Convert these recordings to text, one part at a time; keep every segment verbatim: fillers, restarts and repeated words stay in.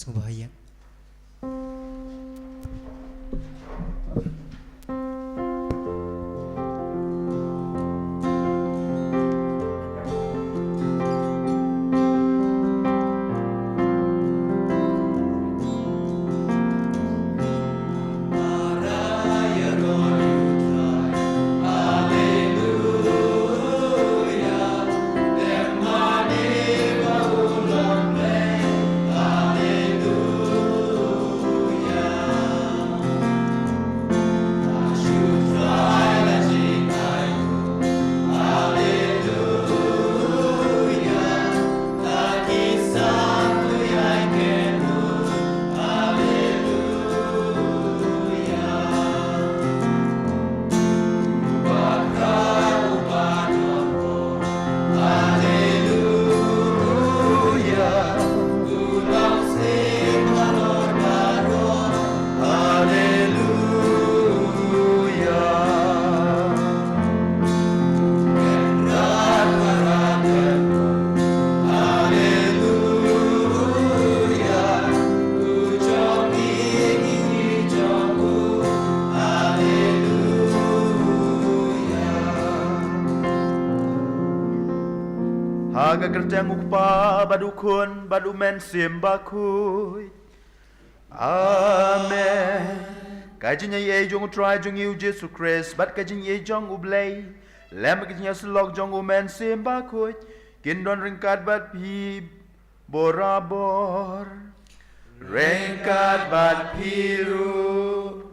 Sngewbha ïa. Ha ka kyrteng U Kpa bad U Khun bad U Mynsiem Bakhuid. Amen. Ka jingïaiei jong U Trai jong ngi U Jisu Khrist bad ka jingïeit jong U Blei, lem ka jingïasyllok jong U Mynsiem Bakhuid, kin don ryngkat bad phi borabor. Ryngkat bad phi ruh.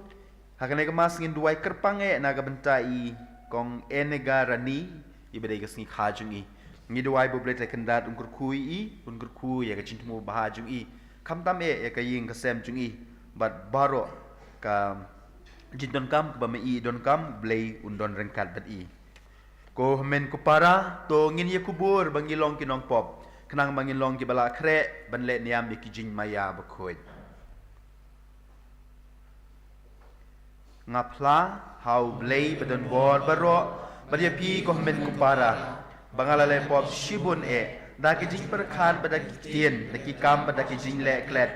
Ha kane ka Mass ngin duwai kyrpang eh na ka bynta i Kong Enega Rani, i ba dei ka sngi kha jong i. Ngi duwai ba U Blei Trai Kynrad un kyrkhu ïa i, un kyrkhu ïa ka jingthmu bha jong i. Khamtam eh ïa ka ïing ka sem jong i bad baroh ka jingdonkam kaba ma i i donkam, U Blei un don ryngkat bad i. Ko hynmen ko para, to ngin ïakubur ba ngi long ki nongpop, khnang ba ngin long kiba la khreh ban leh niam ïa ki jingmaïa bakhuid. Nga phla ha U Blei ba don bor baroh bad ïa phi ko hynmen ko para, ba nga la leh pop shibun eh, da ki jingpyrkhat bad da ki ktien, da ki kam bad da ki jingleh klet,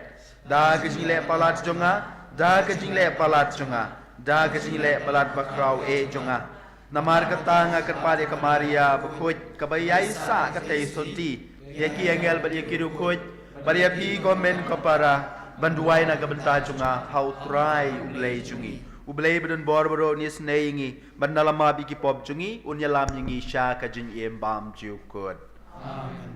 da ki jingleh palat jong nga, da ki jingleh palat jong nga, da ki jingleh palat bakhraw eh jong nga. Namar kata nga kyrpad ïa ka Maria bakhuid, kaba ïaisah katei sotti ïa ki angel bad ïa ki riewkhuid, bad ïa phi ko hynmen ko para, ban duwai na ka bynta jong nga ha U Trai U Blei jong ngi. U Blei ba don bor baroh un isynei ïa ngi, bad un da la map ïa ki pop jong ngi, un ïalam ïa ngi sha ka jingim bymjukut. Amen.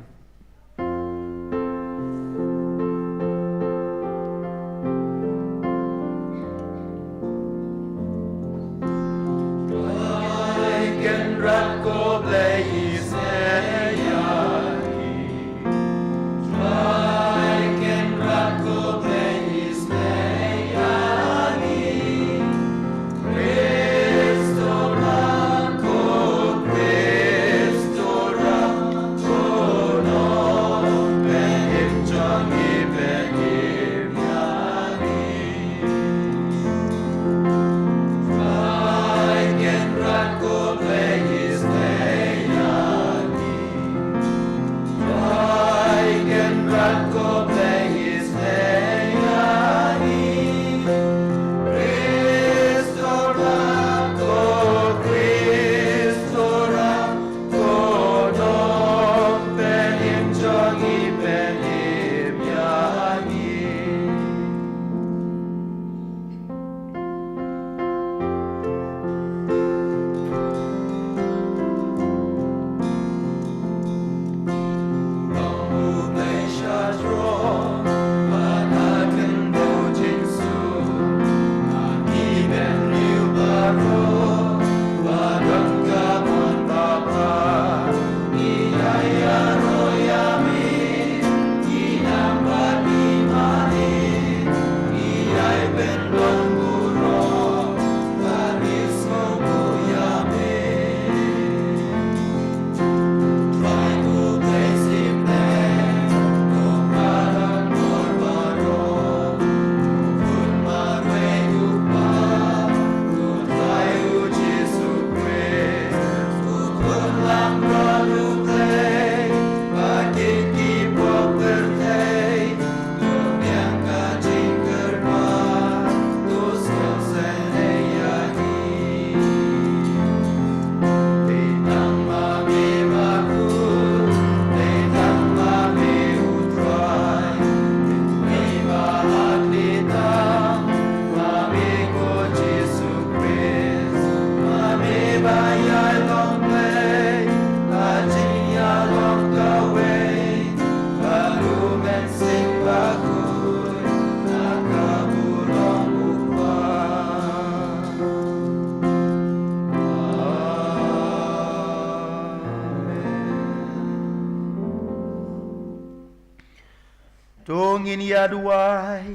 To ngin ïa duwai.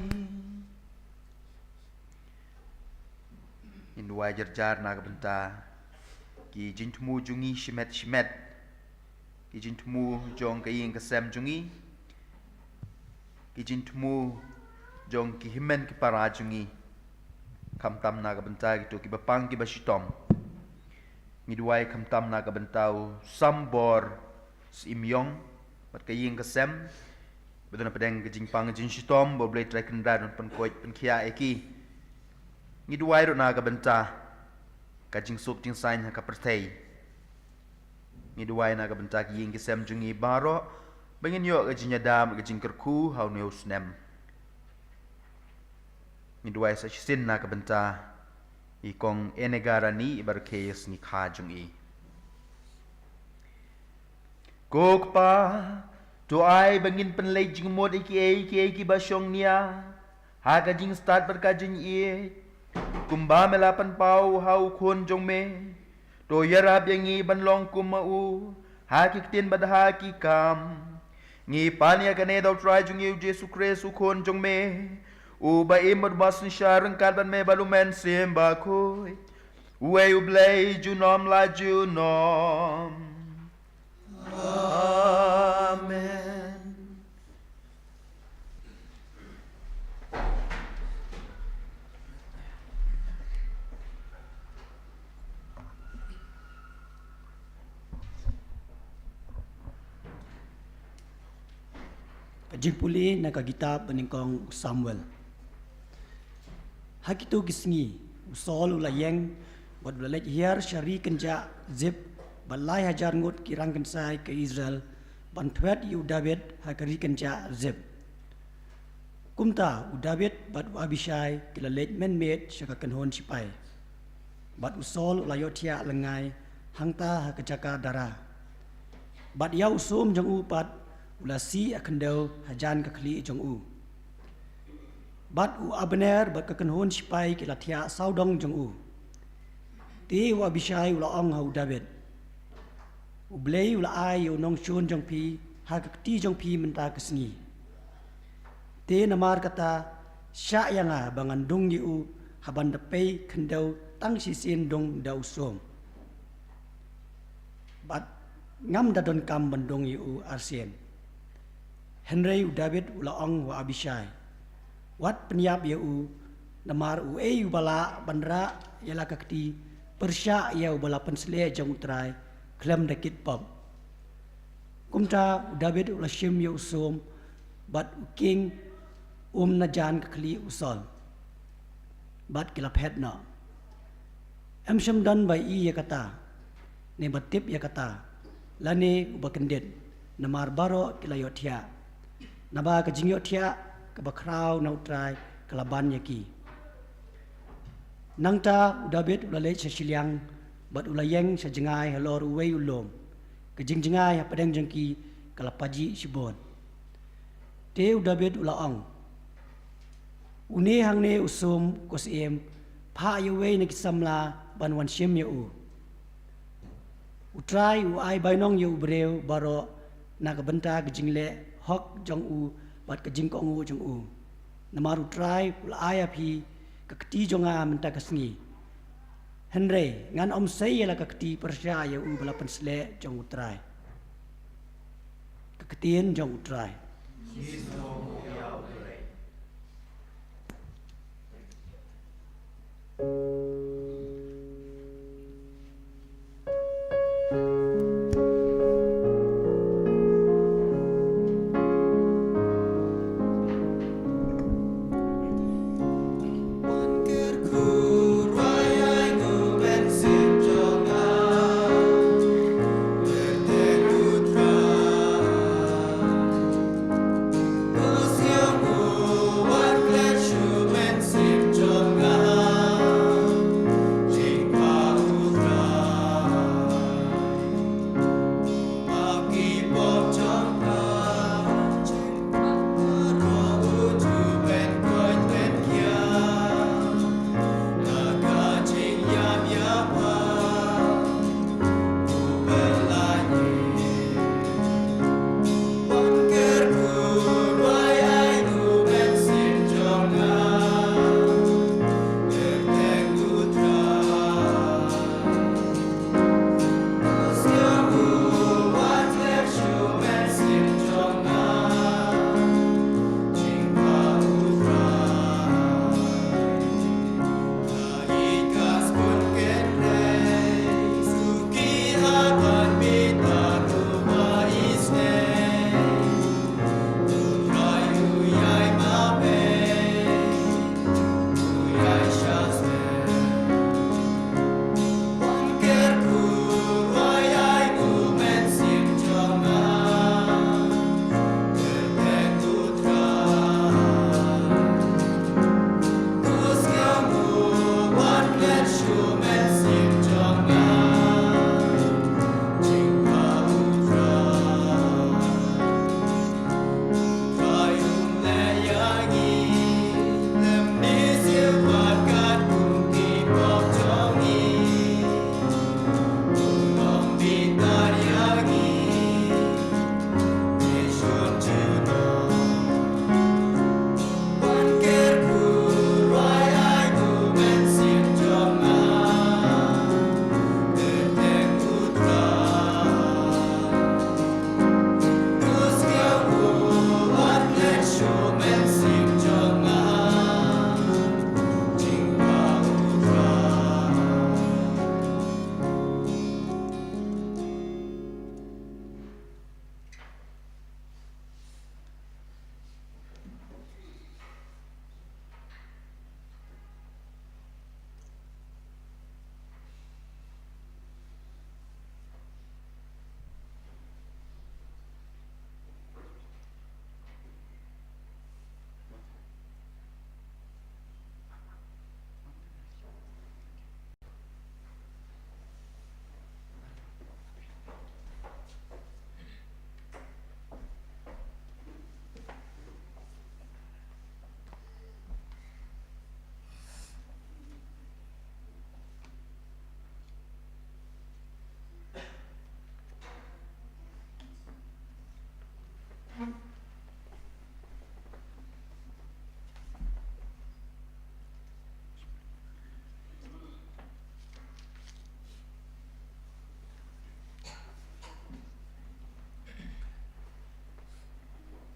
Ngin duwai jar jar na ka bynta ki jingthmu jong ngi shimet shimet, ki jingthmu jong ka ïing ka sem jong ngi, ki jingthmu jong ki hynmen ki para jong ngi, khamtam na ka bynta kito kiba pang kiba shitom. Ngi duwai khamtam na ka bynta u Sambor Syiemiong bad ka ïing ka sem, ba don hapdeng ka jingpang jingshitom, ba U Blei Trai Kynrad un pynkoit pynkhiah ïa ki. Ngi duwai ruh na ka bynta ka jingsuk jingsaiñ ha ka pyrthei. Ngi duwai na ka bynta ki ïing ki sem jong ngi baroh, ba ngin ïoh ka jingïada bad ka jingkyrkhu ha une u snem. Ngi duwai sa shisien na ka bynta i Kong Enegarani, i ba rkhie ïa ka sngi kha jong i. Ko Kpa, to ai ba ngin pynleit jingmut ïa kiei kiei kiba shong nia ha ka jingstad bad ka jingïeit, kumba me la pynpaw ha u Khun jong me. To ïarap ïa ngi ban long kum ma u ha ki ktien bad ha ki kam. Ngi pan ïa kane da U Trai jong ngi U Jisu Khrist, U Khun jong me, uba im bad uba synshar ryngkat bad me bad U Mynsiem Bakhuid, uwei U Blei junom la junom. Amen. Ka jingpule na ka kitab banyngkong u Samuel. Ha kito ki sngi, u Saul u la ïeng bad u la leit hiar sha ri kynjah Zip, bad lai hajar ngut ki rangkynsai ka Israel ban thwet ïa u David ha ka ri kynjah Zip. Kumta u David bad u Abishai ki la leit mynmiet sha ka kynhun shipai. Bad u Saul u la ïohthiah lyngngai hangta ha ka jaka dara. Bad ïa u sum jong u pat u la sih ha khyndew hajan ka khlieh jong u. Bad u Abner bad ka kynhun shipai ki la thiah sawdong jong u. Te u Abishai u la ong ha u David, U Blei u la ai ïa u nongshun jong phi ha ka kti jong phi mynta ka sngi. Te namar kata, shah ïa nga ba ngan dung ïa u ha ban da pei khyndew tang shisien dung da u sum. Bad ngam da donkam ban dung ïa u arsien. Hynrei u David u la ong ha u Abishai, wat pynïap ïa u, namar uei uba lah ban rah ïa la ka kti pyrshah ïa uba la pynsleh jong U Trai khlem da kit pop. Kumta u David u la shim ïa u sum, bad u king um na jan ka khlieh u Saul. Bad ki la phet noh. Em shym don ba ïohi ïa kata, ne ba tip ïa kata, lane uba kyndit, namar baroh ki la ïohthiah. Naba ka jingïohthiah kaba khraw na U Trai ka la ban ïa ki. Nangta u David u la leit sha shiliang, bad u la ïeng sha jngai halor uwei u lum. Ka jingjngai hapdeng jong ki ka la pajih shibun. Te u David u la ong, Une hangne u sum ko syiem, phah ïa uwei na ki samla ban wan shim ïa u. U Trai u ai bainong ïa u briew baroh na ka bynta ka jingleh hok jong u bad ka jingkohnguh jong u. Namar U Trai u la ai ha phi ka kti jong nga mynta ka sngi. Hynrei ngan ym sei ïa la ka kti pyrshah ïa uba la pynsleh jong U Trai. Ka ktien jong U Trai.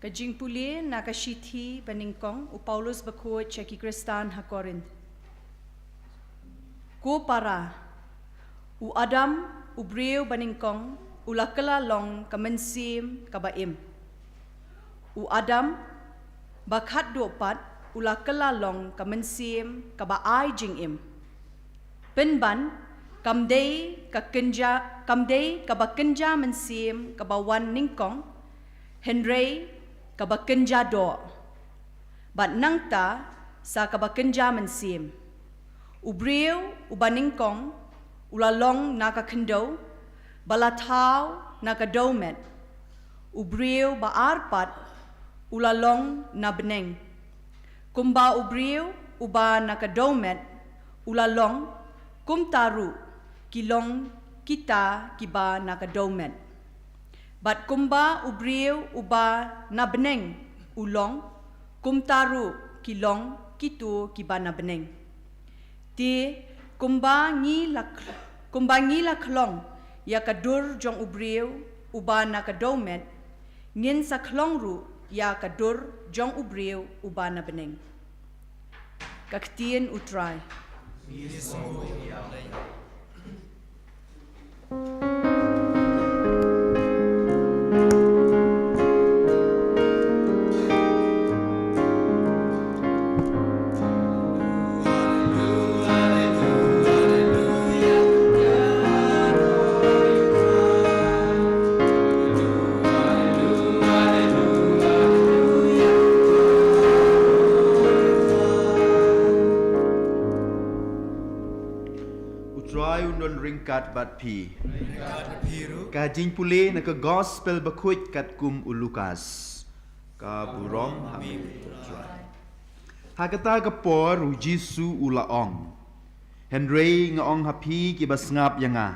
Ka jingpule na ka shithi banyngkong u Paulus bakhuid sha ki Khristan ha Korinth. Ko para, u Adam, u briew banyngkong, u la kylla long ka mynsiem kaba im. U Adam, ba khatduh pat, u la kylla long ka mynsiem kaba ai jingim. Pynban, kam dei ka kynja, kam dei kaba kynja mynsiem kaba wan nyngkong, hynrei kaba kynja doh. Bad nangta sa kaba kynja mynsiem. U briew uba nyngkong u la long na ka khyndew, ba la thaw na ka dewmet. U briew ba ar pat u la long na bneng. Kumba u briew uba na ka dewmet u la long, kumta ruh ki long kita kiba na ka dewmet. Bad kumba u briew uba na bneng u long, kumta ruh ki long kito kiba na bneng. Te kumba ngi la, kumba ngi la khlong ïa ka dur jong u briew uba na ka dewmet, ngin sa khlong ruh ïa ka dur jong u briew uba na bneng. Ka ktien U Trai. U Trai un don ryngkat bad phi. Ryngkat bad phi ruh. Ka jingpule na ka Gospel bakhuid katkum u Lukas. Ka burom ha me, U Trai. Ha kata ka por u Jisu u la ong: Hynrei nga ong ha phi kiba sngap ïa nga,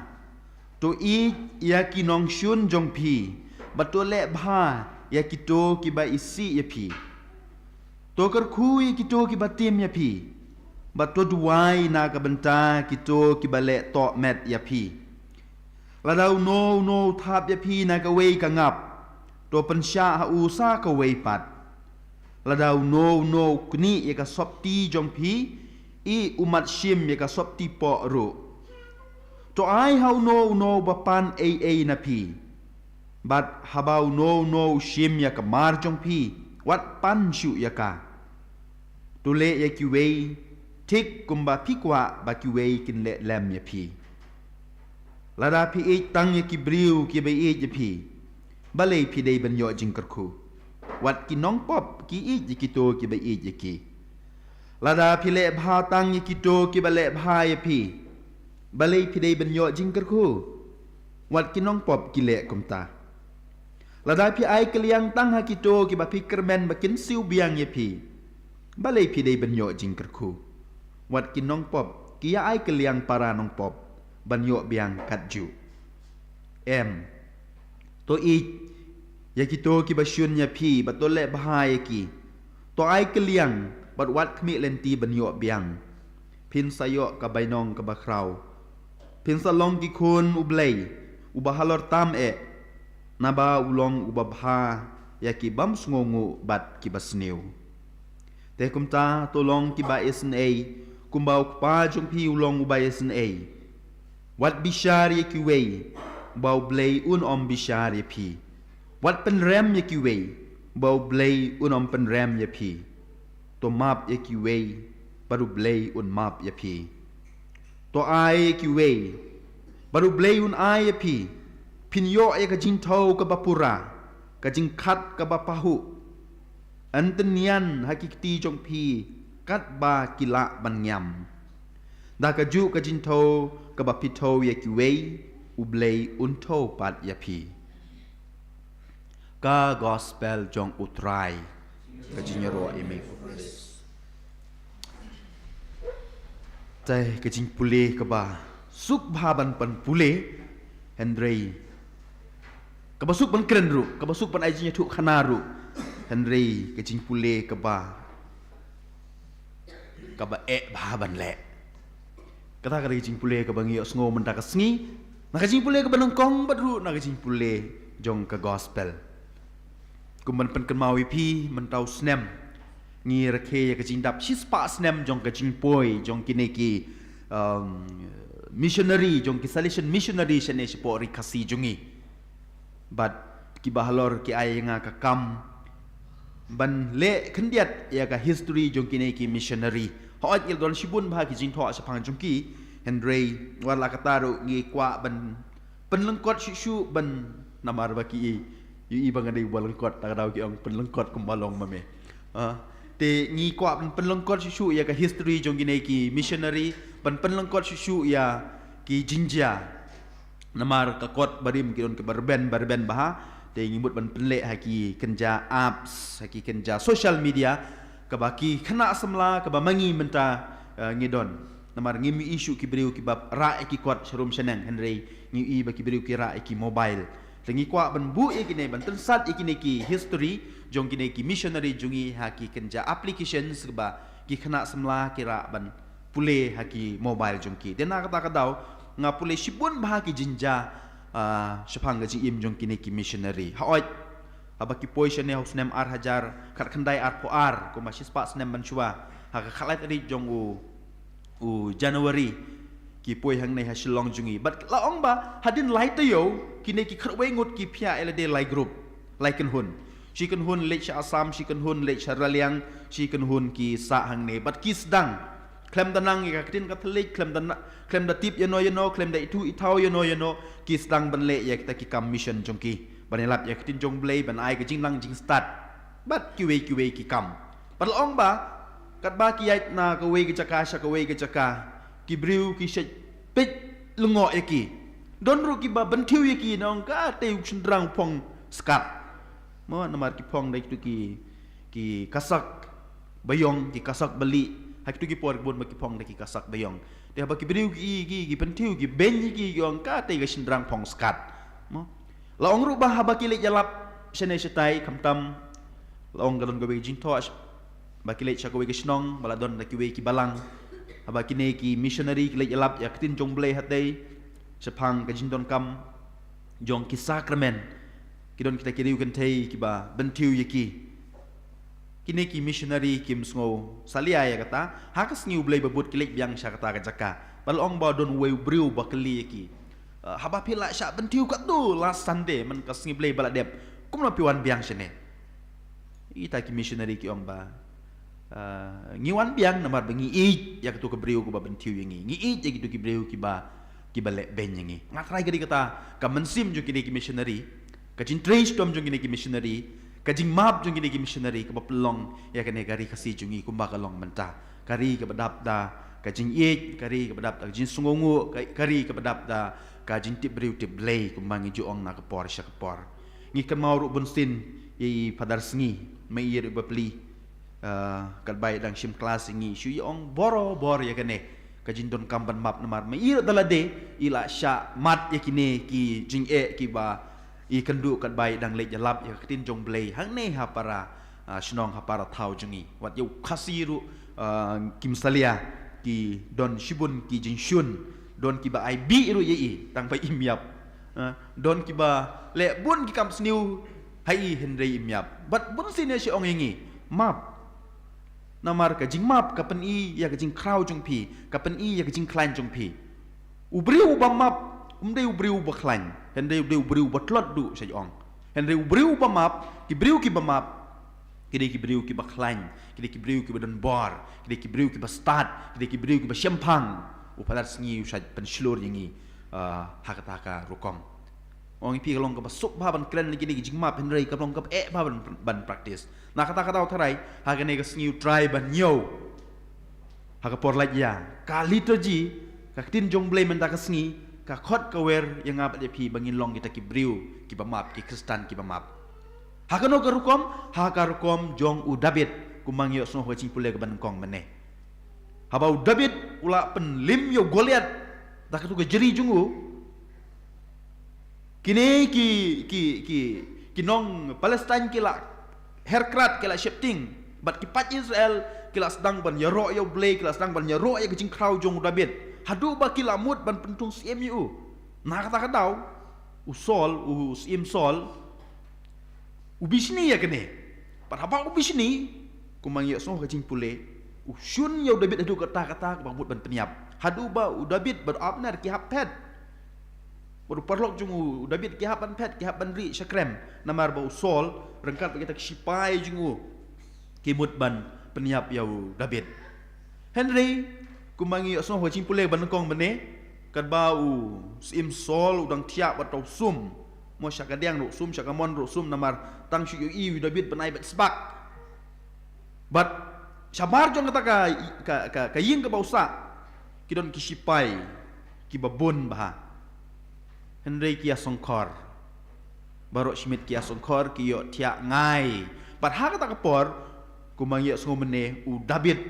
to ïeit ïa ki nongshun jong phi, bad to leh bha ïa kito kiba isih ïa phi. To kyrkhu ïa kito kiba tim ïa phi, bad to duwai na ka bynta kito kiba leh tohmet ïa phi. Lada uno uno u thap ïa phi na kawei ka ngap, to pynshah ha u sa kawei pat. Lada uno uno u knieh ïa ka sopti jong phi, i u mat shim ïa ka sopti poh ruh. To ai ha uno uno uba pan ei ei na phi. Bad haba uno uno u shim ïa ka mar jong phi, wat pan shuh ïa ka. To leh ïa kiwei thik kumba phi kwah ba kiwei kin leh lem ïa phi. Lada phi ïeit tang ïa ki briew kiba ïeit ïa phi, balei phi dei ban ïoh jingkyrkhu? Wat ki nongpop ki ïeit ïa kito kiba ïeit ïa ki. Lada phi leh bha tang ïa kito kiba leh bha ïa phi, balei phi dei ban ïoh jingkyrkhu? Wat ki nongpop ki leh kumta. Lada phi ai kylliang tang ha kito kiba phi kyrmen ba kin siew biang ïa phi, balei phi dei ban ïoh jingkyrkhu? Wat ki nongpop ki ïa ai kylliang para nongpop ban ïoh biang katjuh. Em. To ïeit ïa kito kiba shun ïa phi, bad to leh bha ïa ki. To ai kylliang, bad wat khmih lynti ban ïoh biang. Phin sa ïoh ka bainong kaba khraw. Phin sa long ki khun U Blei, uba halor tam eh, naba u long uba bha ïa ki bym sngewnguh bad kiba sniew. Te kumta to long kiba isynei, kumba u Kpa jong phi u long uba isynei. Wat bishar ïa kiwei, ba U Blei un ym bishar ïa phi. Wat pynrem ïa kiwei, ba U Blei un ym pynrem ïa phi. To map ïa kiwei, bad U Blei un map ïa phi. To ai ïa kiwei, bad U Blei un ai ïa phi. Phin ïoh ïa ka jingthew kaba pura, ka jingkhat kaba pahuh. Yn tynnian ha ki kti jong phi katba ki lah ban ngiam. Da kajuh ka jingthew kaba phi thew ïa kiwei, U Blei un thew pat ïa phi. Ka Gospel jong U Trai. Ka jingïaroh ïa me, Ko Khrist. Te ka jingpule kaba suk bha ban pynpule, hynrei kaba suk ban kren ruh, kaba suk ban ai jingïathuh khana ruh, hynrei ka jingpule kaba, kaba eh bha ban leh. Kata ka dei ka jingpule kaba ngi ïohsngew mynta ka sngi, na ka jingpule kaba nyngkong bad ruh na ka jingpule jong ka Gospel. Kum ban pynkynmaw ïa phi, mynta u snem ngi rakhe ïa ka jingdap shispah snem jong ka jingpoi jong kine ki, um, missionary, jong ki Salesian missionary shane shapoh ri Khasi jong ngi. Bad kiba halor ki ai ïa nga ka kam ban leh khyndiat ïa ka history jong kine ki missionary. Hooid, ngi la don shibun bha ki jingthoh shaphang jong ki, hynrei wat la katta ruh ngi kwah ban pynlyngkot shuh shuh ban, namar ba ki ïohi ba nga dei uba lyngkot, ta ka daw ki ong pynlyngkot kumba long ma me. Ah, te ngi kwah ban pynlyngkot shuh shuh ïa ka history jong kine ki missionary, ban pynlyngkot shuh shuh ïa ki jingjia. Namar ka kot barim ki don kiba rben, ba rben bha, te ngi mut ban pynleh ha ki kynja apps, ha ki kynja social media, kaba ki khynnah samla, kaba ma ngi mynta, eh, ngi don. Namar ngim ïohi shuh ki briew kiba rah ïa ki kot sharum shaneng, hynrei ngi ïohi ba ki briew ki rah ïa ki mobile. Te ngi kwah ban buh ïa kine, ban tynsat ïa kine ki history jong kine ki missionary jong ngi ha ki kynja applications kaba ki khynnah samla ki rah ban pule ha ki mobile jong ki. Te na kata ka daw nga pule shibun bha ki jingjia, ah, shaphang ka jingim jong kine ki missionary. Hooid, haba ki poi shane ha u snem ar hajar khatkhyndai arphew ar, kumba shispah snem mynshuwa, ha ka khatlai tarik jong u, u January, ki poi hangne ha Shillong jong ngi. Bad la ong ba hadien lai taïew kine ki khatwei ngut ki phiah ïa lade lai group, lai kynhun. Shi kynhun leit sha Assam, shi kynhun leit sha Raliang, shi kynhun ki sah hangne. Bad ki sdang, khlem da nang ïa ka ktien Katholik, khlem da na-, khlem da tip ïano ïano, khlem da ithuh ithaw ïano ïano, ki sdang ban leh ïa kita ki kam mission jong ki, ban ïalap ïa ka ktien jong U Blei, ban ai ka jingnang jingstad, bad kiwei kiwei ki kam. Bad la ong ba katba ki ïaid na kawei ka jaka sha kawei ka jaka, ki briew ki shait peit lyngngoh ïa ki. Don ruh kiba bynthiew ïa ki, na ong katei u shynrang phong skat. Mo, namar ki phong da kitu ki, ki kasak baïong, ki kasak balieh. Ha kitu ki por bun ba ki phong da ki kasak baïong. Te haba ki briew ki, ki, ki bynthiew, ki beiñ ïa ki, ki ong katei ka shynrang phong skat. Mo. La ong ruh ba haba ki leit ïalap shane shatai, khamtam, la ong ka don kawei ka jingthoh ba ki leit sha kawei ka shnong ba la don da kiwei ki balang. Haba kine ki missionary ki leit ïalap ïa ka ktien jong U Blei hatei, shaphang ka jingdonkam jong ki sakramen, ki don kita ki riew kynthei kiba bynthiew ïa ki. Kine ki missionary kim sngew salia ïa kata. Ha ka sngi U Blei ba bud ki leit biang sha kata ka jaka. Bad la ong ba don uwei u briew ba kylli ïa ki, "Ah, haba phi la shah bynthiew katto last Sunday, man ka sngi Blei ba la dep, kumno phi wan biang shane?" Kita ki missionary ki ong ba, "Ah, ngi wan biang namar ba ngi ïeit ïa kito ki briew kiba bynthiew ïa ngi. Ngi ïeit ïa kito ki briew kiba, kiba leh beiñ ïa ngi." Nga tharai ka dei kata ka mynsiem jong kine ki missionary, ka jingtrei shitom jong kine ki missionary, ka jingmap jong kine ki missionary kaba pynlong ïa kane ka ri Khasi jong ngi kumba ka long mynta. Ka ri kaba dap da ka jingïeit, ka ri kaba dap da ka jingsngewnguh, ka, ka ri kaba dap da ka jingtip briew tip Blei kumba ngi ju ong na ka por sha ka por. Ngi kynmaw ruh bunsien ïa i Father Sngi, ma i ruh ba plie, ah, katba i dang shim klas ïa ngi, shu ïa ong bor bor ïa kane ka jingdonkam ban map namar ma i ruh da lade i la shah mad ïa kine ki jingeh kiba i kynduh katba i dang leit ïalap ïa ka ktien jong Blei hangne ha para, ah, shnong, ha para thaw jong ngi. Wat ïa u Khasi ruh, ah, kim salia, ki don shibun ki jingshun, don kiba ai bih ruh ïa i tang ba im ïap. Ah, don kiba leh bun ki kam sniew ha i hynrei im ïap. Bad bunsien ïa shu ong ïa ngi, map. Namar ka jingmap ka pyni ïa ka jingkhraw jong phi, ka pyni ïa ka jingkhlaiñ jong phi. U briew uba map um dei u briew uba khlaiñ, hynrei u dei u briew uba tlot duh, shu ong. Hynrei u briew uba map, ki briew kiba map, ki dei ki briew kiba khlaiñ, ki dei ki briew kiba don bor, ki dei ki briew kiba stad, ki dei ki briew kiba shemphang. U Father Sngi u shait pynshlur ïa ngi, ah, ha kata ka rukom. Ong ïa phi ka long kaba suk bha ban kren ïa kine ki jingmap, hynrei ka long kaba eh bha ban, ban practice. Na kata ka daw tharai, ha kane ka sngi u trai ban ñiew ha ka por lait ïa ka liturgy, ka ktien jong Blei mynta ka sngi, ka khot ka wer ïa nga bad ïa phi ba ngin long kita ki briew kiba map, ki Khristan kiba map. Ha kano ka rukom? Ha ka rukom jong u David, kumba ngi ïohsngew ha ka jingpule kaba nyngkong mynne. Haba u David u la pynlim ïa u Goliath da katu ka jri jong u, kine ki, ki, ki, ki nong Palestine ki la herkrat, ki la sheptieng, bad ki paid Israel ki la sdang ban ïaroh ïa u Blei, ki la sdang ban ïaroh ïa ka jingkhraw jong u David, haduh ba ki la mut ban pynthung syiem ïa u. Na kata ka daw, u Saul, u syiem Saul, U bishni ïa kane. Pat haba u bishni, kumba ngi ïohsngew ha ka jingpule, u shun ïa u Dabid haduh katta katta kaba mut ban pynïap. Haduh ba u Dabid bad u Abner ki hap phet. Bad u paralok jong u Dabid ki hap ban phet, ki hap ban rieh shakrem. Namar ba u Saul ryngkat bad kita ki shipai jong u ki mut ban pynïap ïa u Dabid. Hynrei kumba ngi ïohsngew ha ka jingpule ba nyngkong mynne, katba u Syiem Saul u dang thiah bad uta u sum, mo sha kadiang ruh u sum, sha kamon ruh u sum, namar tang shu ïohi ïa u Dabid ban ai bad sbak. Bad shabar jong kata ka, ka, ka, ka ïing kaba u sah, ki don ki shipai kiba bun bha. Hynrei ki ïasngewkhor. Baroh shi miet ki ïasngewkhor, ki ïohthiah ngai. Bad ha kata ka por, kumba ngi ïohsngew mynne, u Dabid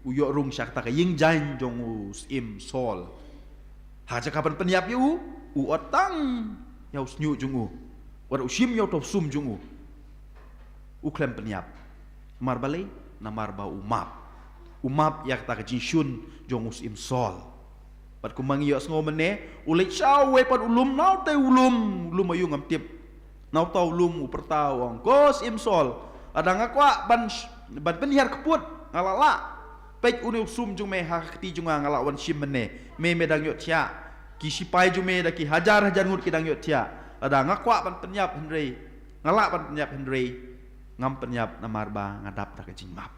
u ïoh rung sha kata ka ïing jaiñ jong u Syiem Saul. Ha ka jaka ban pynïap ïa u, u ot tang ïa u shñiuh jong u. Wat u shim ïa uta u sum jong u. U khlem pynïap. Namar balei? Namar ba u map. U map ïa kata ka jingshun jong u Syiem Saul. Bad kumba ngi ïohsngew mynne, u leit sha uwei pat u lum, na utai u lum, u lum aïu ngam tip. Na uta u lum u pyrta u ong, "Ko Syiem Saul, lada nga kwah ban sh-, ban pynhiar kput, nga la lah. Peit une u sum jong me ha ka kti jong nga, nga la wan shim mynne. Me, me dang ïohthiah. Ki shipai jong me da ki hajar hajar ngut ki dang ïohthiah. Lada nga kwah ban pynïap hynrei, nga lah ban pynïap hynrei ngam pynïap namar ba nga dap da ka jingmap."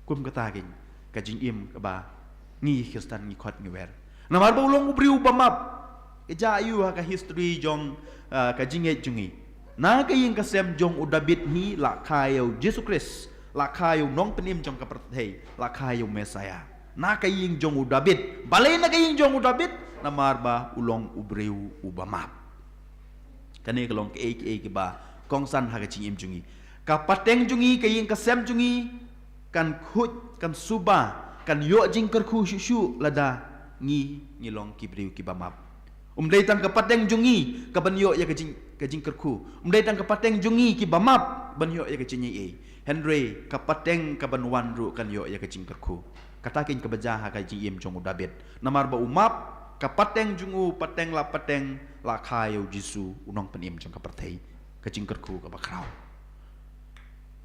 Kum kata kein ka jingim kaba ngi Khristan ngi khot ngi wer. Namar ba u long u briew ba map. Ka jia aïu ha ka history jong, ah, ka jingngeit jong ngi. Na ka ïing ka sem jong u Dabid hi la kha ïa u Jisu Khrist, la kha ïa u nongpynim jong ka pyrthei, la kha ïa u Messiah. Na ka ïing jong u Dabid. Balei na ka ïing jong u Dabid? Namar ba u long u briew uba map. Kane ka long kaei kaei kaba kongsan ha ka jingim jong ngi. Ka pateng jong ngi, ka ïing ka sem jong ngi, kan khuid, kan suba, kan ïoh jingkyrkhu shuh shuh lada ngi, ngi long ki briew kiba map. Um dei tang ka pateng jong ngi kaban ïoh ïa ka jing, ka jingkyrkhu. Um dei tang ka pateng jong ngi kiba map ban ïoh ïa ka jingaiei. Hynrei ka pateng kaban wan ruh kan ïoh ïa ka jingkyrkhu. Kata kein kaba jia ha ka jingim jong u Dabid. Namar ba u map, ka pateng jong u, pateng la pateng, la kha ïa u Jisu, u nongpynim jong ka pyrthei. Ka jingkyrkhu kaba khraw.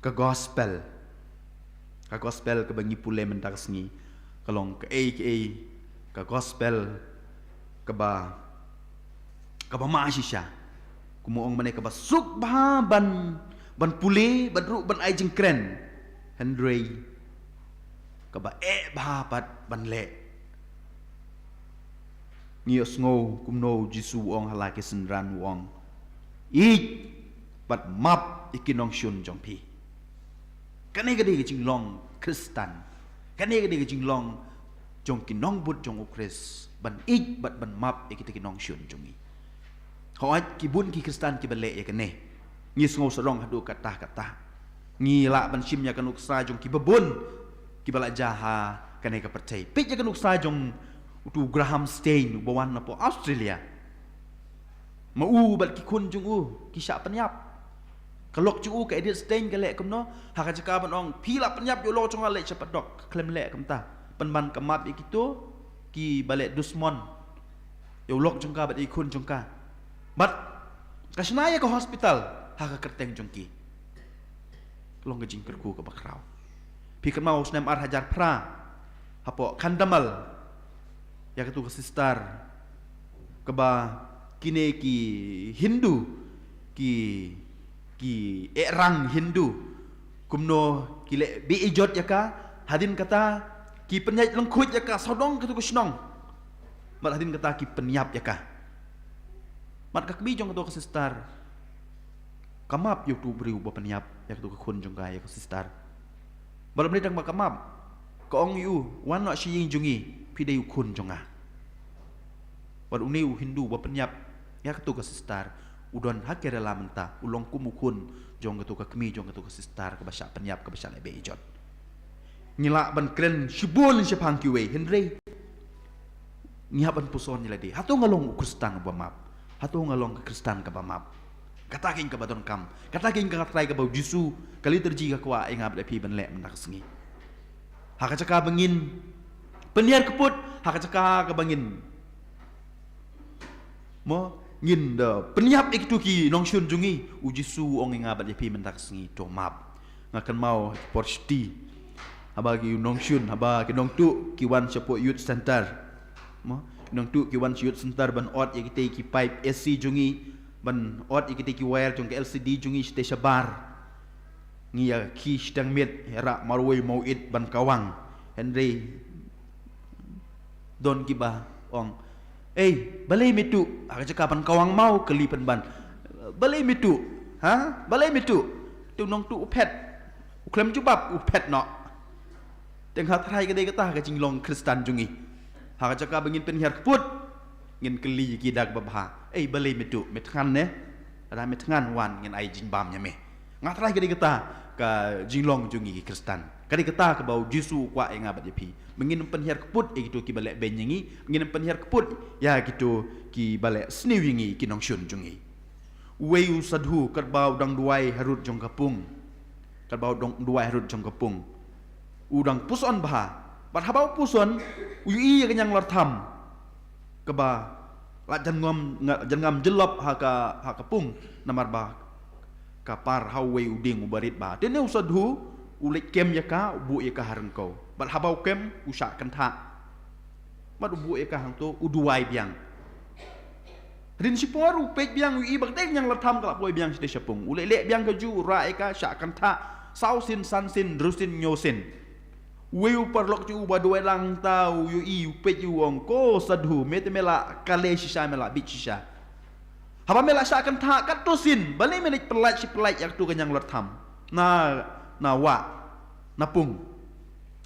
Ka gospel. Ka gospel kaba ngi pule mynta ka sngi ka long kaei kaei ka gospel kaba, kaba ma shisha. Kumba ong mynne, kaba suk bha ban, ban pule, ban ruh ban ai jingkren. Hynrei kaba eh bha pat ban leh. Ngi ïohsngew kumno u Jisu u ong ha la ki synran, u ong, "Ïeit bad map ïa ki nongshun jong phi." Kane ka dei ka jinglong Khristan. Kane ka dei ka jinglong jong ki nongbud jong u Khrist, ban ïeit bad ban map ïa kita ki nongshun jong ngi. Hooid, ki bun ki Khristan kiba leh ïa kane. Ngi sngew sarong haduh katta katta. Ngi lah ban shim ïa ka nuksa jong kiba bun kiba la jia ha kane ka pyrthei. Peit ïa ka nuksa jong utu u Graham Staines uba wan napoh Australia. Ma u bad ki khun jong u ki shah pynïap. Ka lok jong u ka Edith Staines ka leh kumno, ha ka jaka ban ong, "Phi la pynïap ïa u lok jong nga, leit sha padok." Khlem leh kumta. Pynban ka map ïa kito kiba leh dusmon ïa u lok jong ka bad ïa ki khun jong ka. Bad ka shna ïa ka hospital ha ka kyrteng jong ki. Long ka jingkyrkhu kaba khraw. Phi kynmaw snem ar hajar phra, hapoh Khandhamal, ïa katu ka sister kaba kine ki Hindu, ki, ki ehrang Hindu, kumno ki leh beh ijot ïa ka, hadien kata ki pynïaid lyngkhuid ïa ka sawdong katu ka shnong. Bad hadien kata ki pynïap ïa ka. Bad ka kmie jong katu ka sister ka map ïa utu u briew ba pynïap ïa katu ka khun jong ka, ïa ka sister. Bad ym dei tang ba ka map, ka ong ïa u, "Wan noh sha ïing jong ngi, phi dei u khun jong nga." Bad une u Hindu ba pynïap ïa katu ka sister u don ha Kerala mynta, u long kum u khun jong katu ka kmie jong katu ka sister kaba shah pynïap, kaba shah leh beh ijot. Ngi lah ban kren shibun shaphang kiwei, hynrei ngi hap ban puson ïa lade. Hato nga long u Khristan uba map? Hato nga long ka Khristan kaba map? Kata kein kaba donkam. Kata kein ka trai kaba u Jisu, ka liturgi ka kwah ïa nga bad ïa phi ban leh mynta ka sngi. Ha ka jaka ba ngin pynhiar kput, ha ka jaka kaba ngin, mo, ngin da pynïap ïa kitu ki nongshun jong ngi, u Jisu u ong ïa nga bad ïa phi mynta ka sngi, to map. Nga kynmaw por shiti, haba ki nongshun, haba ki nongtuh ki wan shapoh youth center. Mo, ki nongtuh ki wan sha youth center ban ot ïa kitei ki pipe A C jong ngi, ban ot ïa kitei ki wire jong ka L C D jong ngi shatei shabar. Ngi ïa ki shiteng miet, ïa rah marwei mawit ban kawang. Hynrei don kiba ong, "Ei, balei me tuh?" Ha ka jaka ban kawang maw, kylli pynban, "Balei me tuh? Ha? Balei me tuh?" Te u nongtuh u phet. U khlem jubab, u phet noh. Te nga tharai ka dei kata ka jinglong Khristan jong ngi. Ha ka jaka ba ngin pynhiar kput, ngin kylli ïa ki da kaba bha, "Ei, balei me tuh? Me thngan ne? Lada me thngan, wan ngin ai jingbam ïa me." Nga tharai ka dei kata ka jinglong jong ngi ki Khristan. Ka dei kata kaba u Jisu u kwah ïa nga bad ïa phi, ba ngin ym pynhiar kput ïa kito kiba leh beiñ ïa ngi, ngin ym pynhiar kput ïa kito kiba leh sniew ïa ngi, ki nongshun jong ngi. Uwei u sadhu katba u dang duwai harud jong ka pung. Katba u dang duwai harud jong ka pung, u dang puson bha. Bad haba u puson, u ïohi ïa ka ñianglartham kaba la jan ngam, nga-, jan ngam jyllop ha ka, ha ka pung, namar ba ka par ha uwei u dieng uba rit bha. Te une u sadhu u leit kem ïa ka, u buh ïa ka ha ryngkew. Bad haba u kem, u shah kynthah. Bad u buh ïa ka hangto, u duwai biang. Hadien shipor u peit biang, u ïohi ba ka dei ka ñianglartham ka la poi biang shatei sha pung. U leh leh biang kajuh, u rah ïa ka, shah kynthah, saw sien, san sien, hynriew sien, hynñiew sien. Uwei u paralok jong u ba duwai lang ta, u ïohi, u peit, u ong, "Ko sadhu, me te me la kale shisha, me la bit shisha. Haba me la shah kynthah katto sien, balei me leit pyllait shi pyllait ïa kato ka ñianglartham na, na wah, na pung?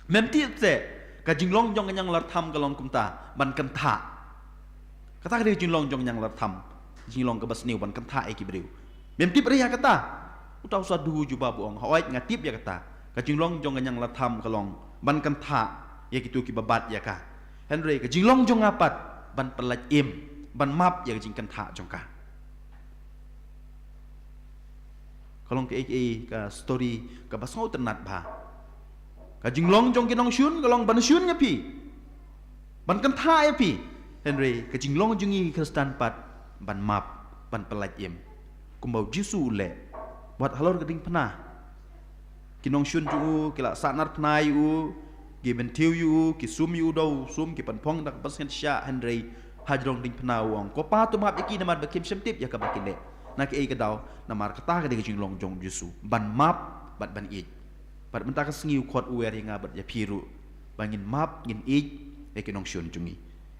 Mem tip te, ka jinglong jong ka ñianglartham ka long kumta, ban kynthah." Kata ka dei ka jinglong jong ka ñianglartham, jinglong kaba sniew ban kynthah ïa ki briew. Mem tip re ïa kata? Uta u sadhu u jubab u ong, "Hooid, nga tip ïa kata. Ka jinglong jong ka ñianglartham ka long ban kynthah ïa kito kiba bat ïa ka. Hynrei ka jinglong jong nga pat ban pyllait im, ban map ïa ka jingkynthah jong ka." Ka long kaei kaei ka story kaba sngewtynnat bha. Ka jinglong jong ki nongshun ka long ban shun ïa phi, ban kynthah ïa phi. Hynrei ka jinglong jong ngi ki Khristan pat ban map, ban pyllait im, kumba u Jisu u leh. Wat halor ka diengphna, ki nongshun jong u ki la sahnarphna ïa u, ki bynthiew ïa u, ki sum ïa u da u sum, ki pynphong da ka basnget sha, hynrei hajrong diengphna u ong, "Ko Pa, to map ïa ki, namar ba kim shym tip ïa kaba ki leh." Na kaei ka daw? Namar kata ka dei ka jinglong jong u Jisu, ban map bad ban ïeit. Bad mynta ka sngi u khot u wer ïa nga bad ïa phi ruh, ba ngin map, ngin ïeit ïa ki nongshun jong ngi.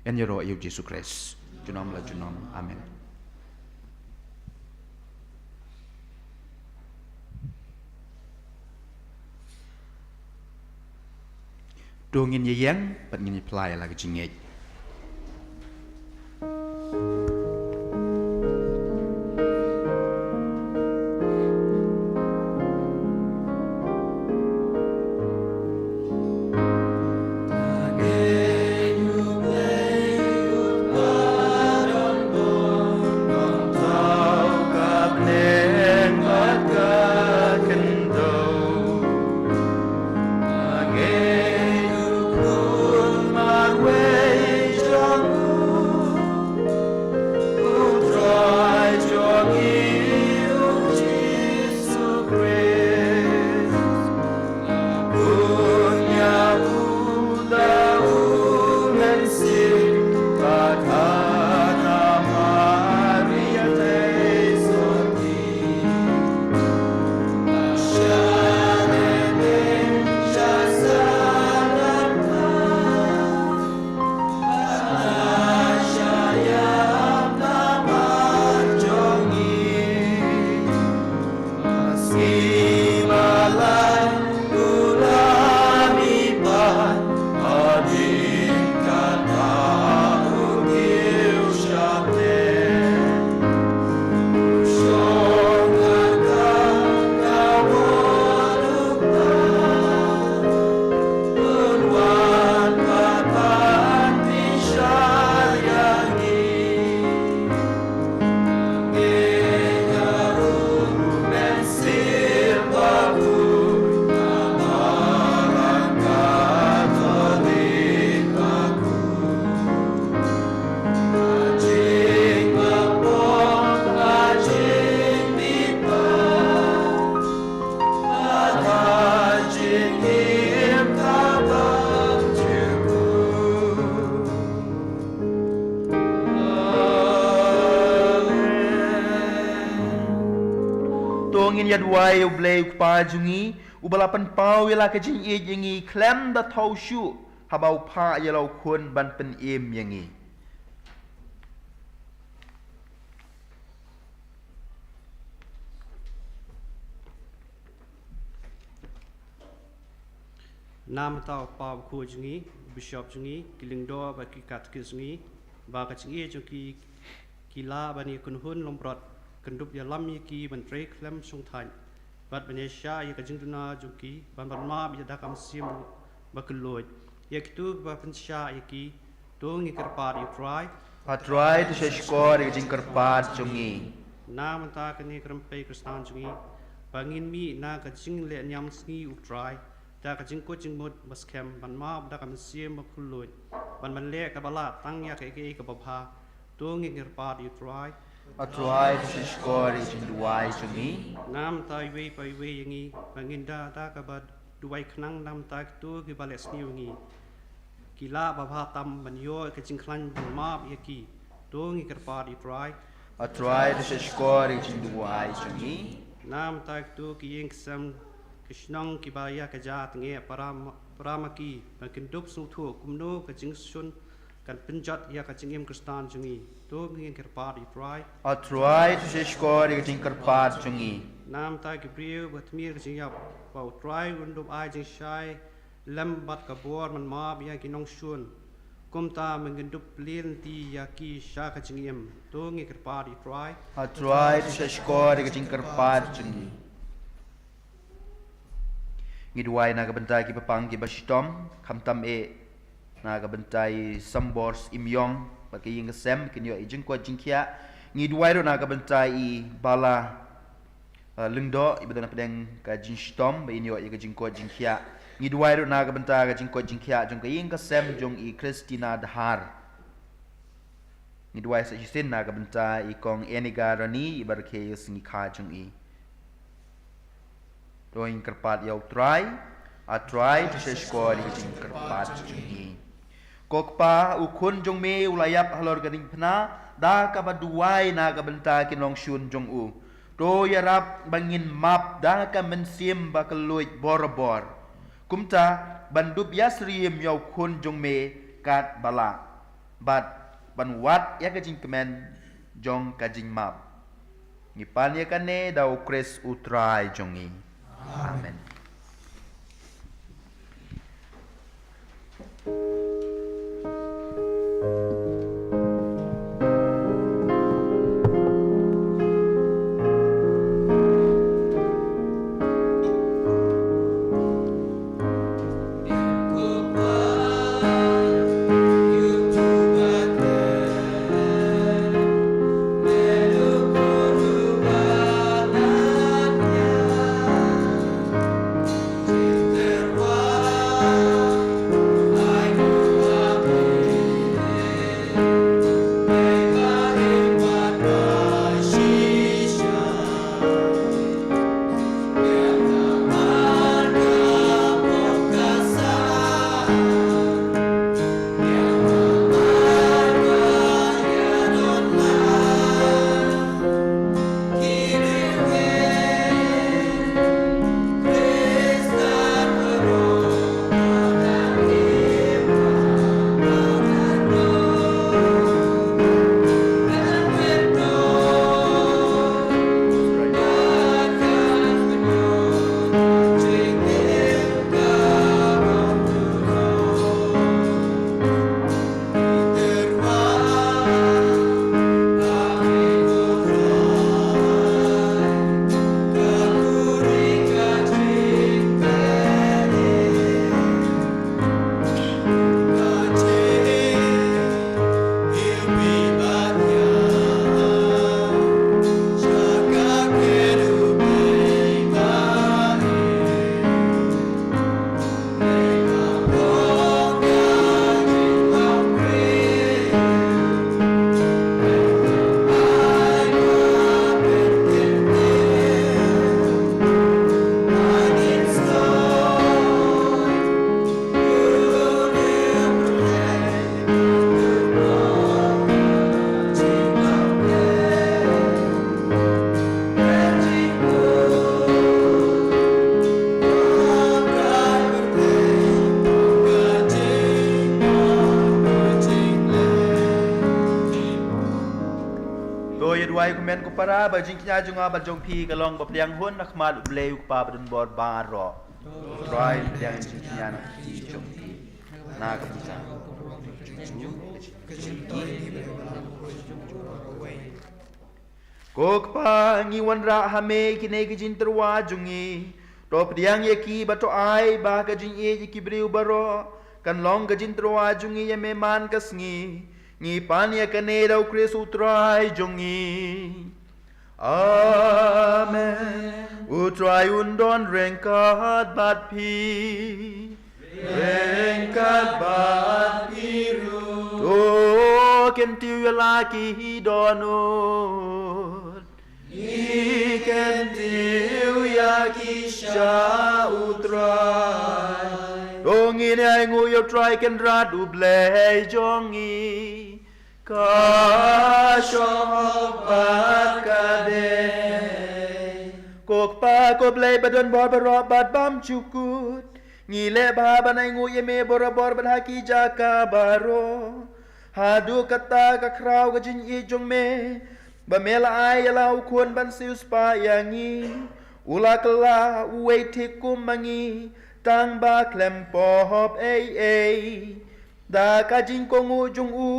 Yn ïaroh ïa u Jisu Khrist junom la junom. Amen. To ngin ïa ïeng bad ngin ïa phla ïa la ka jingngeit. Ïa duwai ïa U Blei U Kpa jong ngi, uba la pynpaw ïa la ka jingïeit ïa ngi khlem da thaw shuh, haba u phah ïa la u Khun ban pynim ïa ngi. Namar ta u Kpa bakhuid jong ngi, u Bishop jong ngi, ki lyngdoh bad ki katekist jong ngi, ba ka jingïeit jong ki, ki lah ban ïakynhun langbrot, kyndop ïalam ïa ki ban trei khlem shongthait, bad ban ïaishah ïa ka jingduna jong ki, ban ban map ïa da ka mynsiem bakylluid. Ïa kito kiba pynshah ïa ki, to ngin kyrpad ïa U Trai. A Trai, to shahshkor ïa ka jingkyrpad jong ngi. Na bynta kane ka rympei Khristan jong ngi, ba ngin mih na ka jingleh niam sngi U Trai, da ka jingkut jingmut baskhem, ban map da ka mynsiem bakylluid, ban ban leh kaba lah tang ïa kaei kaei kaba bha, to ngin kyrpad ïa U Trai. A Trai, to shahshkor ïa ka jingduwai jong ngi. Na bynta iwei pa iwei ïa ngi, ba ngin da da kaba duwai khnang na bynta kito kiba leh sniew ïa ngi, ki lah babha tam ban ïoh ïa ka jingkhlaiñ ban map ïa ki, to ngin kyrpad ïa U Trai. A Trai, to shahshkor ïa ka jingduwai jong ngi. Na bynta kito ki ïing ki sem, ki shnong kiba ïa ka jingtngeh para ma, para ma ki, ban kyndop sngewthuh kumno ka jingshun kan pynjot ïa ka jingim Khristan jong ngi, to ngin kyrpad ïa U Trai. A Trai, to shahshkor ïa ka jingkyrpad jong ngi. Na bynta ki briew ba tmier ka jingïap, ba U Trai un dup ai jingshai lem bad ka bor ban map ïa ki nongshun. Kumta men kyndop lynti ïa ki sha ka jingim, to ngin kyrpad ïa U Trai. A Trai, to shahshkor ïa ka jingkyrpad jong ngi. Ngi duwai na ka bynta ki bapang kiba shitom, khamtam eh na ka bynta i Sambor Imïong bad ka ïing ka sem, kin ïoh ïa ka jingkoit jingkhiah. Ngi duwai ruh na ka bynta i Bala, eh, Lyngdoh, iba don hapdeng ka jingshitom, ba in ïoh ïa ka jingkoit jingkhiah. Ngi duwai ruh na ka bynta ka jingkoit jingkhiah jong ka ïing ka sem jong i Christina Dhar. Ngi duwai sa shisien na ka bynta i Kong Eniga Rani, iba rakhe ïa ka sngi kha jong i. To ngin kyrpad ïa U Trai. A Trai, to shahshkor ïa ka jingkyrpad jong ngi. Ko Kpa, U Khun jong me u la ïap halor ka diengphna, da kaba duwai na ka bynta ki nongshun jong u. To ïarap ba ngin map da ka mynsiem bakylluid borabor. Kumta, ban dup ïasyriem ïa U Khun jong me katba lah, bad ban wad ïa ka jingkmen jong ka jingmap. Ngi pan ïa kane da U Khrist U Trai jong ngi. Amen. To ïa duwai kumne ko para, ba jingkñia jong nga bad jong phi ka long ba pdiang hun na khmat U Blei U Kpa badonbor baroh. To Trai pdiang jingkñia na ka kti jong phi, na ka bynta. Ko Kpa, ngi wanrah ha me kine ki jingtyrwa jong ngi. To pdiang ïa ki bad to ai ba ka jingïeit ïa ki briew baroh kan long ka jingtyrwa jong ngi ïa me man ka sngi. Ngi pan ïa kane da U Khrist U Trai jong ngi. Amen. U Trai un don ryngkat bad phi. Ryngkat bad phi ruh. To kyntiew ïa la ki dohnud. Ngi kyntiew ïa ki sha U Trai. To ngin ïa ainguh ïa U Trai Kynrad U Blei jong ngi. Ka shong bad ka dei. Ko Kpa, ko Blei badonbor baroh bad bymjukut, ngi leh bha ban ainguh ïa me borabor bad ha ki jaka baroh. Haduh katta ka khraw ka jingïeit jong me, ba me la ai ïa la u Khun ban siewspah ïa ngi. U la kylla uwei thik kum ma ngi, tang ba khlem pop ei ei. Da ka jingkohnguh jong u,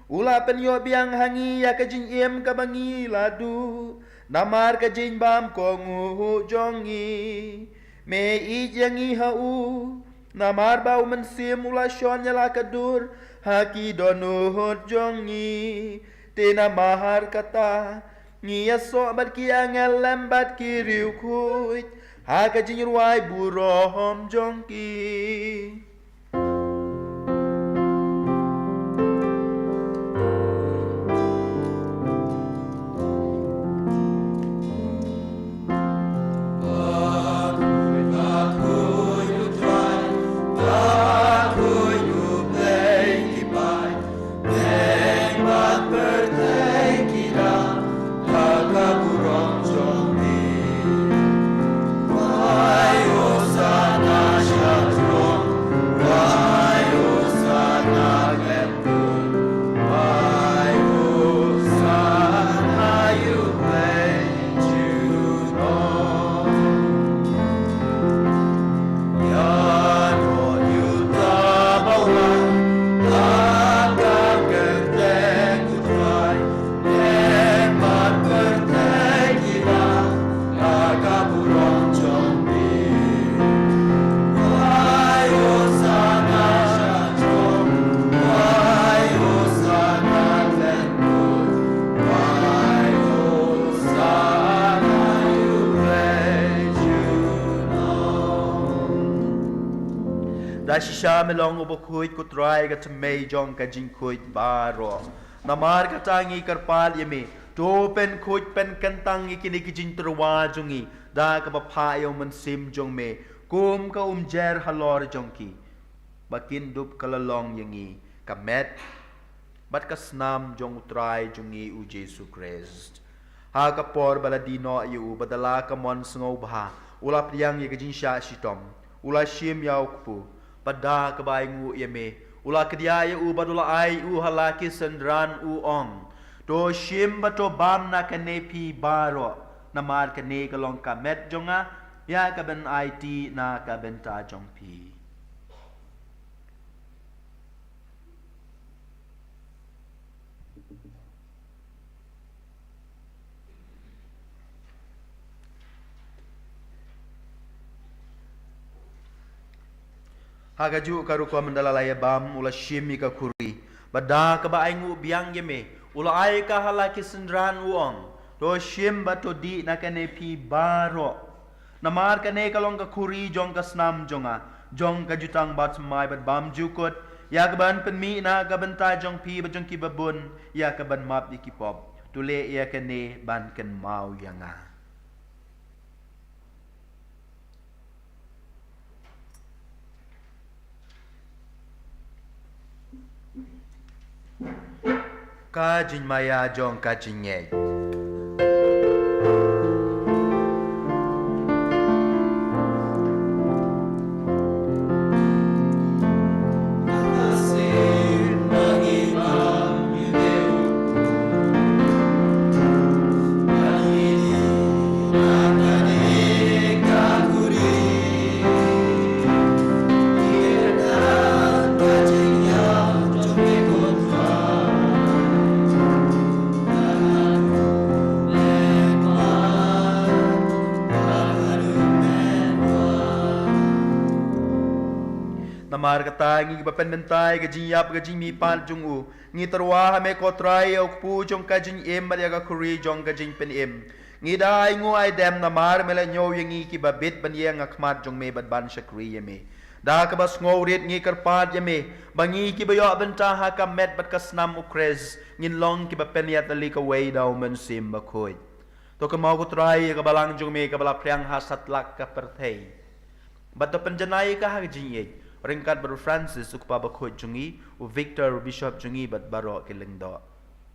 u la pynïoh biang ha ngi ïa ka jingim kaba ngi la duh namar ka jingbymkohnguh jong ngi. Me ïeit ïa ngi ha u, namar ba u Mynsiem u la shon ïa la ka dur ha ki dohnud jong ngi. Te namar kata, ngi ïasoh bad ki angel lem bad ki riewkhuid ha ka jingrwai burom jong ki. Da shisha me long uba khuid ko Trai, ka thymmei jong ka jingkhuid baroh. Namar kata ngi kyrpad ïa me, to pynkhuid pynkyntang ïa kine ki jingtyrwa jong ngi da kaba phah ïa u Mynsiem jong me kum ka umjer halor jong ki, ba kin dup ka la long ïa ngi ka met bad ka snam jong U Trai jong ngi U Jisu Khrist. Ha ka por ba la die noh ïa u, bad da la ka mon sngewbha u la pdiang ïa ka jingshah shitom, u la shim ïa u kpu, bad da kaba ainguh ïa me u la kdiah ïa u bad u la ai u ha la ki synran, u ong: To shim bad to bam na kane phi baroh, namar kane ka long ka met jong nga ïa ka ban aiti na ka bynta jong phi. Ha kajuh ka rukom ynda la ïa bam, u la shim ïa ka khuri, bad da kaba ainguh biang ïa me u la ai ka ha la ki synran, u ong: To shim bad to dih na kane phi baroh, namar kane ka long ka khuri jong ka snam jong nga, jong ka jutang bathymmai bad bymjukut, ïa ka ban pynmih na ka bynta jong phi bad jong kiba bun, ïa ka ban map ïa ki pop. To leh ïa kane ban kynmaw ïa nga. Ka jingmaïa jong ka jingngeit. Namar kata ngi kiba pynmynta ïa ka jingïap ka jingmihpat jong u, ngi tyrwa ha me ko Trai ïa u kpu jong ka jingim bad ïa ka khuri jong ka jingpynim. Ngi da ainguh aidem namar me la ñiew ïa ngi kiba bit ban ïeng ha khmat jong me bad ban shakri ïa me. Da kaba sngewrit ngi kyrpad ïa me ba ngi kiba ïoh bynta ha ka met bad ka snam u Khrist ngin long kiba pynïatylli kawei da u Mynsiem Bakhuid. To kynmaw ko Trai ïa ka balang jong me kaba la phriang ha satlak ka pyrthei. Bad to pynjanai ïa ka ha ka jingïeit ryngkat bad u Francis u kpa bakhuid jong ngi, u Victor u bishop jong ngi bad baroh ki lyngdoh.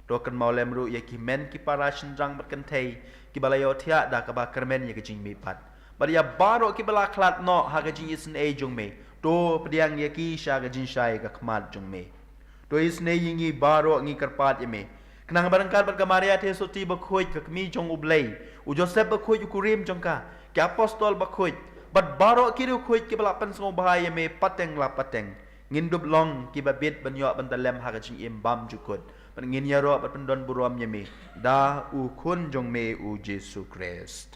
To kynmaw lem ruh ïa ki hynmen ki para shynrang bad kynthei kiba la ïohthiah da kaba kyrmen ïa ka jingmihpat. Bad ïa baroh kiba la khlad noh ha ka jingisynei jong me, to pdiang ïa ki sha ka jingshai ka khmat jong me. To isynei ïa ngi baroh ngi kyrpad ïa me. Khnang ba ryngkat bad ka Maria Theisotti bakhuid ka kmie jong u Blei, u Joseph bakhuid u kurim jong ka, ki apostol bakhuid, bad baroh ki riewkhuid kiba la pynsngewbha ïa me pateng la pateng, ngin dup long kiba bit ban ïoh bynta lem ha ka jingim bymjukut. Bad ngin ïaroh bad pyndon burom ïa me da u khun jong me u Jisu Khrist.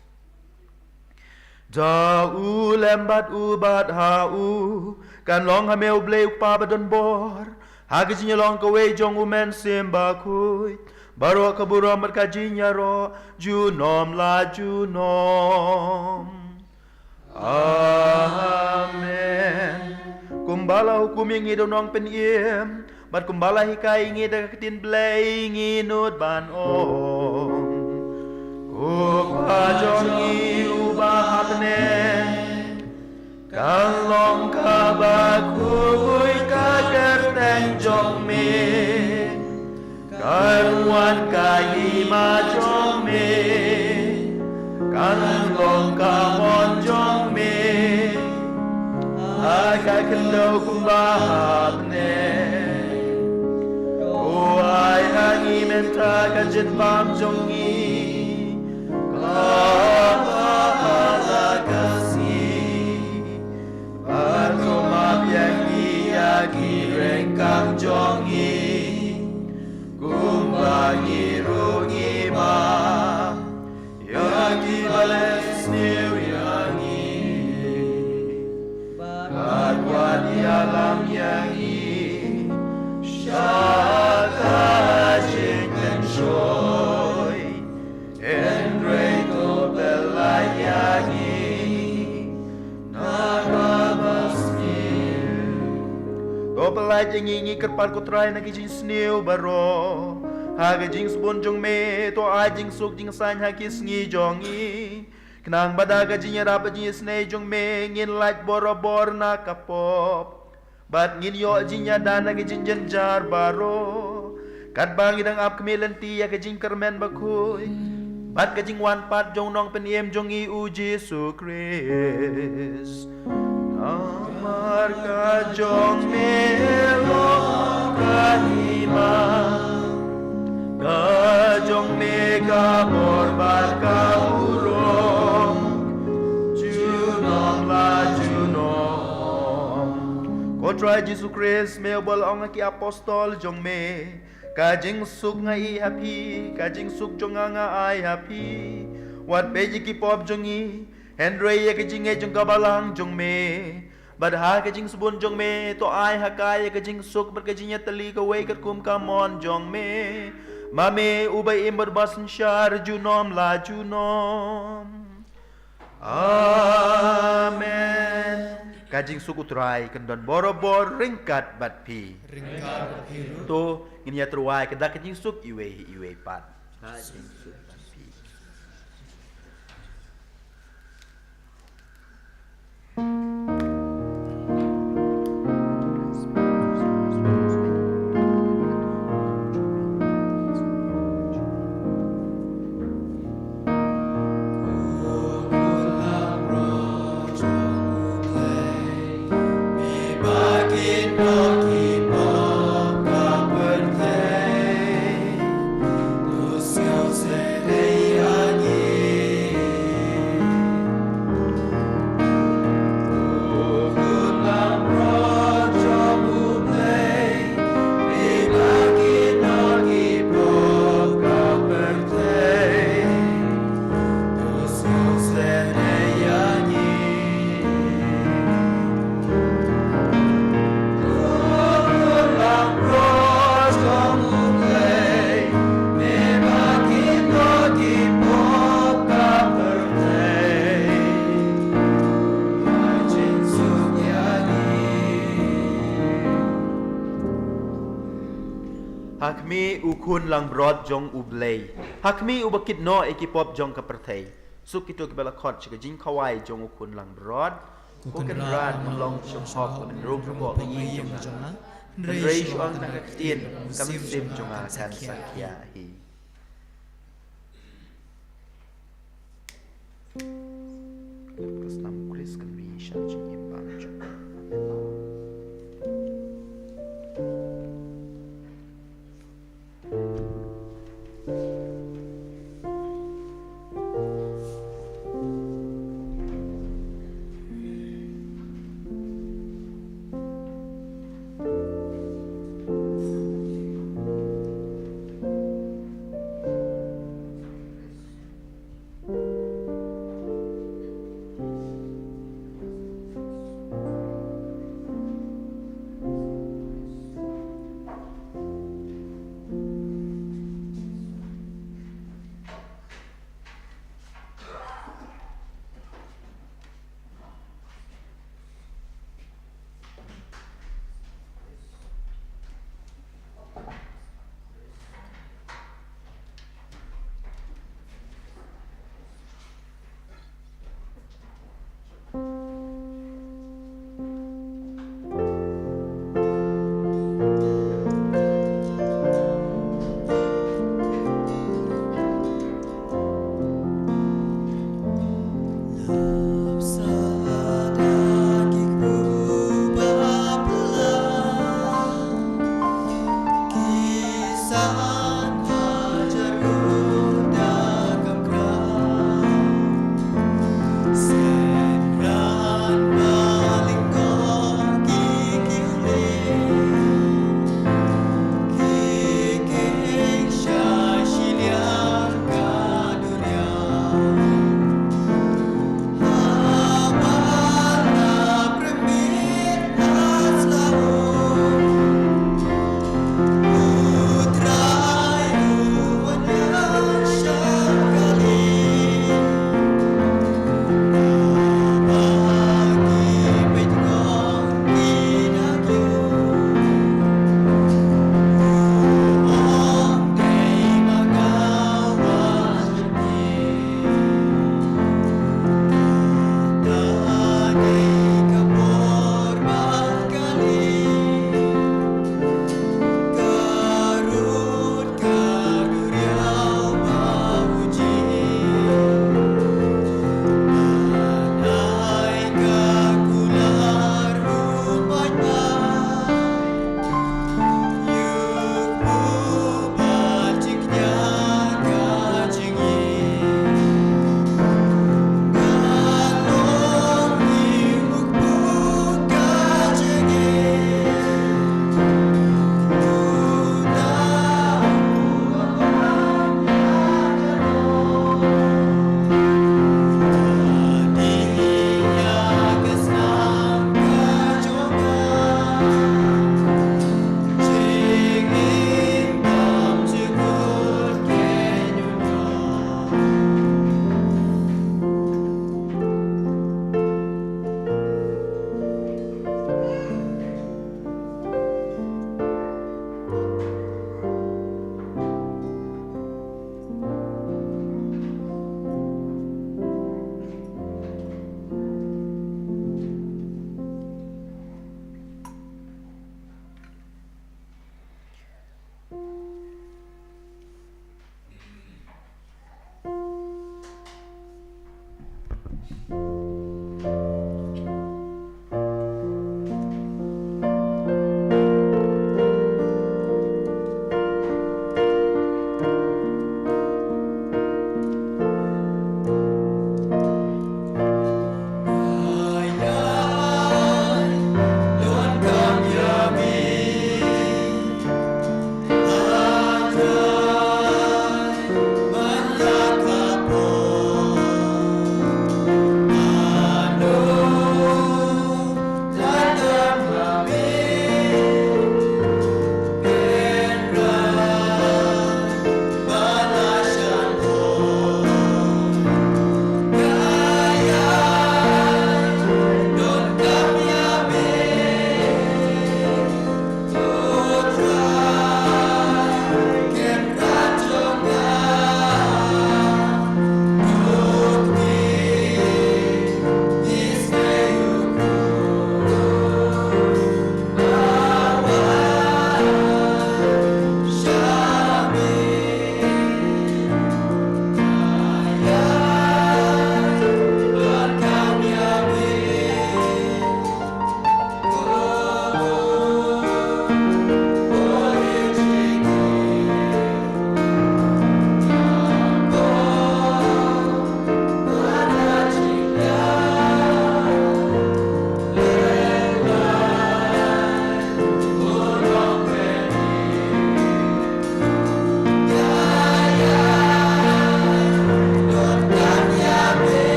Da u lem bad u bad ha u kan long ha me u Blei u Kpa badonbor, ha ka jingïalong kawei jong u Mynsiem Bakhuid, baroh ka burom bad ka jingïaroh junom la junom. Amen. Kumba la hukum ïa ngi da u Nongpynim bad kumba la hikai ïa ngi da ka ktien Blei ngi nud ban ong: Ko Kpa jong ngi uba ha bneng, kan long kaba khuid ka kyrteng jong me, kan wan ka hima jong me, kan long ka mon jong me ha ka khyndew kumba ha bneng. To ai ha ngi mynta ka jingbam jong ngi kaba ha la ka sngi, bad to map ïa ngi ïa ki ryngkang jong ngi, kumba ngi ruh ngi map ïa kiba leh sniew ïa ngi. Bad wat ïalam ïa ngi sha ka jingpynshoi, hynrei to pynlait ïa ngi na kaba sniew. To pynlait ïa ngi, ngi kyrpad ko Trai, na ki jingsniew baroh ha ka jingsbun jong me. To ai jingsuk jingsaiñ ha ki sngi jong ngi, khnang ba da ka jingïarap bad jingisynei jong me ngin lait borabor na ka pop bad ngin ïoh jingïada na ki jingjynjar baroh, katba ngi dang ap khmih lynti ïa ka jingkyrmen bakhuid bad ka jingwan pat jong u Nongpynim jong ngi u Jisu Khrist. Namar ka jong me long ka hima, ka jong me ka bor bad ka burom junom la junom. Ko Trai Jisu Khrist, me uba la ong ha ki apostol jong me: Ka jingsuk nga ai ha phi, ka jingsuk jong nga nga ai ha phi. Wat peit ïa ki pop jong ngi, hynrei ïa ka jingngeit jong ka balang jong me. Bad ha ka jingsbun jong me to ai ha ka ïa ka jingsuk bad ka jingïatylli kawei katkum ka mon jong me, ma me uba im bad uba synshar junom la junom. Amen. Ka jingsuk u Trai kan don borabor ryngkat bad phi. Ryngkat bad phi ruh. To ngin ïa tyrwa ïa ka da ka jingsuk iwei iwei pat. Ka jingsuk bad phi. Me u khun langbrot jong U Blei, ha kmie uba kit noh ïa ki pop jong ka pyrthei. Suk kito kiba la khot sha ka jingkhawai jong u khun langbrot. Ko Kynrad, men long sha hok, men rung hapoh ka ïing jong nga. Hynrei shu ong tang ka ktien, ka mynsiem jong nga kan sa khia hi. Ka snam Khrist kan mih sha jingim bymjukut.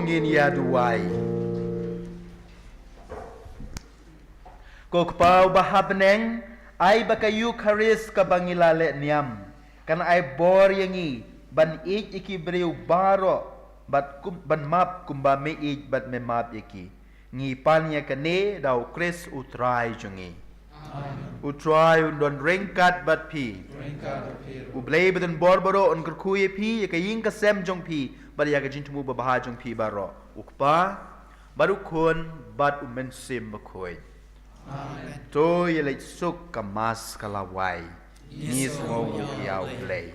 Ngin ïa duwai. Ko Kpa uba ha bneng, ai ba ka Eukharist kaba ngi la leh niam kan ai bor ïa ngi ban ïeit ïa ki briew baroh, bad kum, ban map kumba me ïeit bad me map ïa ki. Ngi pan ïa kane da u Khrist u Trai jong ngi. Amen. U Trai un don ryngkat bad phi. Ryngkat bad phi ruh. U Blei ba don bor baroh un kyrkhu ïa phi, ïa ka ïing ka sem jong phi, bad ïa ka jingthmu babha jong phi baroh. U Kpa, bad u Khun, bad u Mynsiem Bakhuid. Amen. To ïa leit suk, ka Mass ka la wai. Ngi sngewnguh ïa u Blei.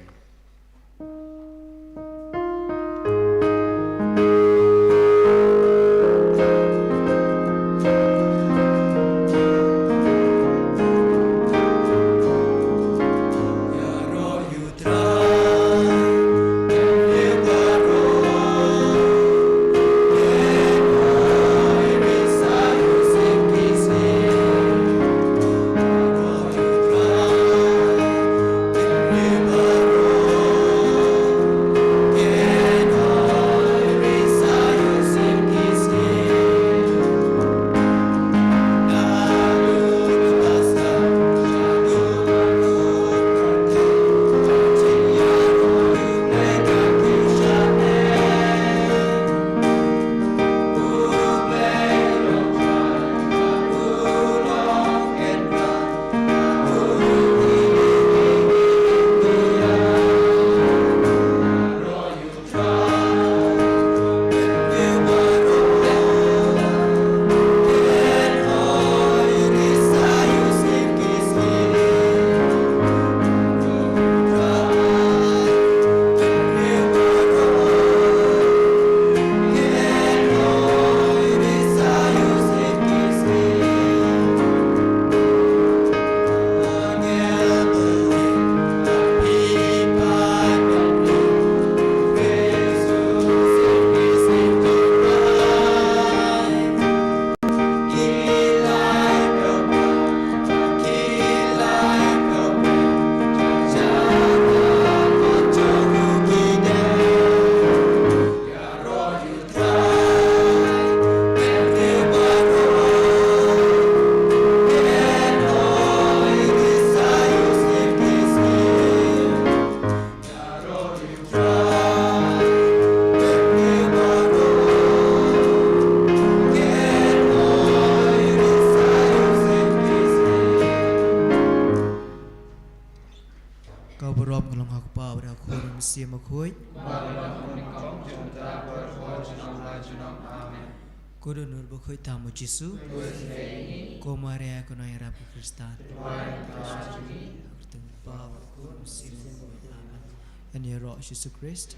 Ka burom ka long ha u Kpa bad ha u Khun bad ha u Mynsiem Bakhuid. Amen. Ko Dohnud Bakhuid tam u Jisu. Ko Maria kynnoh ïarap ki Khristan. Kyrteng u Kpa bad u Khun bad u Mynsiem Bakhuid. Amen. Yn ïaroh Jisu Khrist.